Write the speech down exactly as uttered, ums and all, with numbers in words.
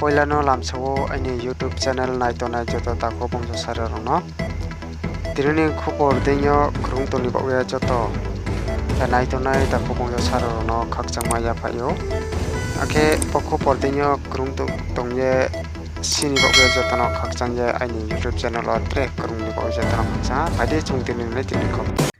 Poila no lamsa wo aini YouTube channel naitongnai joto takhu bongjo saro rao no tini ni khupor deing yo krung tong ni baoh ye joto naitongnai takhu bongjo saro rao no khakchangma yaphaih ou. Akhe bo khupor deing yo krung tong ye sini baoh ye joto no khakchang ye aini YouTube channel wo tre krung ni baoh ye joto no khakchang ha. Phai di chung tini ni tini khupor.